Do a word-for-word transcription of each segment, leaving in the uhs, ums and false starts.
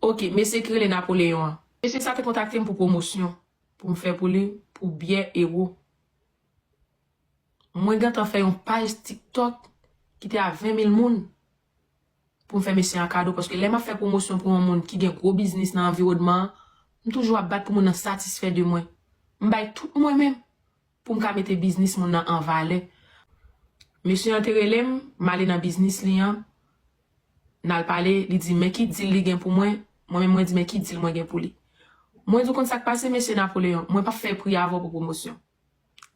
Ok, mesye ki rele Napoleyon an. Mesye sa te kontakte m pou pwomosyon, pou m fè pou li, pou byè Ewo. Mwen gentan fè yon paj TikTok ki te a ven mil moun pou m fè mesye an kado, paske lè m ap fè pwomosyon pou yon moun ki gen gwo biznis nan anviwònman an, m toujou ap bat pou moun nan satisfè de mwen. M bay tout mwen menm pou m ka mete biznis moun nan an valè. Mesye an te rele m, m ale nan biznis li an, n al pale, li di men ki deal li gen pou mwen, mwen menm mwen di men ki deal mwen gen pou li. Mwen di w konn sa k pase, mesye Napoleyon, mwen p ap fè pri avè w pou pwomosyon.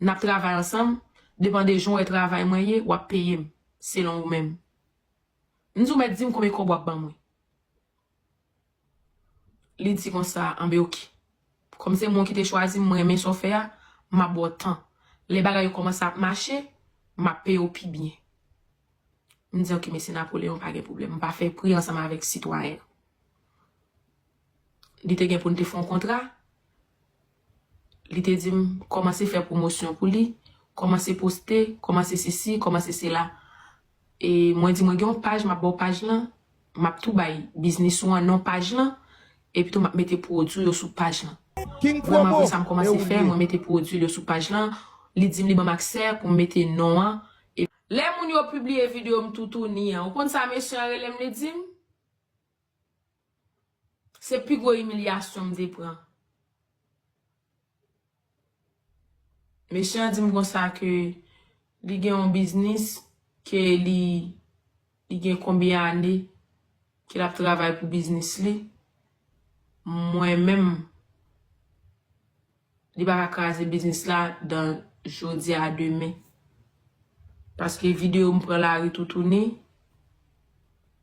N ap travay ansanm, depann de jan w wè travay mwen ye, w ap peye m, selon ou menm. M di w mèt di m konbyen kòb w ap ban mwen. Li di konsa, anben oke. Kòm se mwen ki te chwazi m, mwen renmen sa w fè a, m ap ba w tan. Lè bagay yo kòmanse ap mache, m ap peye w pi byen. M di oke, mesye Napoleyon, pa gen pwoblèm. M pa fè pri ansanm avèk sitwayen an. Li te gen pou n te fè yon kontra. Li te di m kòmanse fè pwomosyon pou li, kòmanse poste, kòmanse sesi, kòmanse sela. E mwen di mwen gen yon paj, m ap ba w paj lan, m ap tou bay biznis ou an non paj lan, epi tou m ap mete pwodui yo sou paj lan. Vrèman vre sa m kòmanse fè, mwen mete pwodui yo sou paj lan, li di m li ban m aksè pou m mete non an. E lè moun yo pibliye videyo m toutouni an, ou konn sa mesye an rele m li di m? Se pi gwo imilyasyon m te pran. Mesye an di m konsa ke li gen yon biznis ke li, li gen konbyen ane ke l ap travay pou biznis li. Mwen menm, li pa ka kraze biznis la dan jodi a demen. Paske videyo m pran lari toutouni,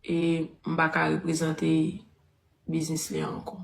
e m pa ka reprezante biznis li an ankò.